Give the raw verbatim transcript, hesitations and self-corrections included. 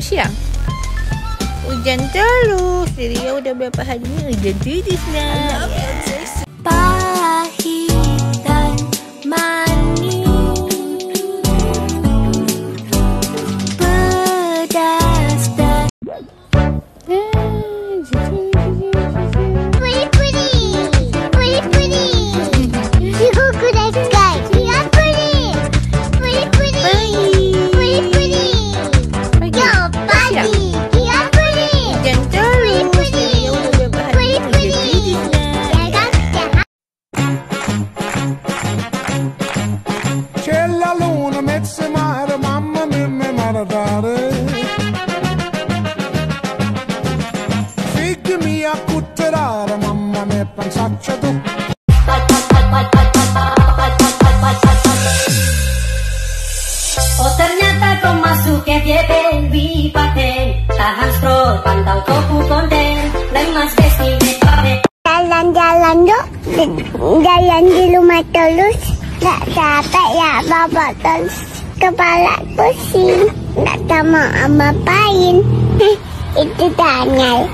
Siang. Hujan terus. Jadi ya udah berapa hari ni hujan terus nah. Pahit dan manis, pedas dan C'è la luna mezzo mare, mamma mia, me mare dare. Figli mia, cutterare, mamma mia, pensaccia tu. Oh, ternyata kau masuk F Y P, wi paten. Tahan scroll, pantau toko konten. Lemas besti, wi paten. Jalan-jalan yuk, jalan di rumah terus. Gak capek ya bapak terus. Kepala pusing, gak tahu mau ngapain. Itu Daniel.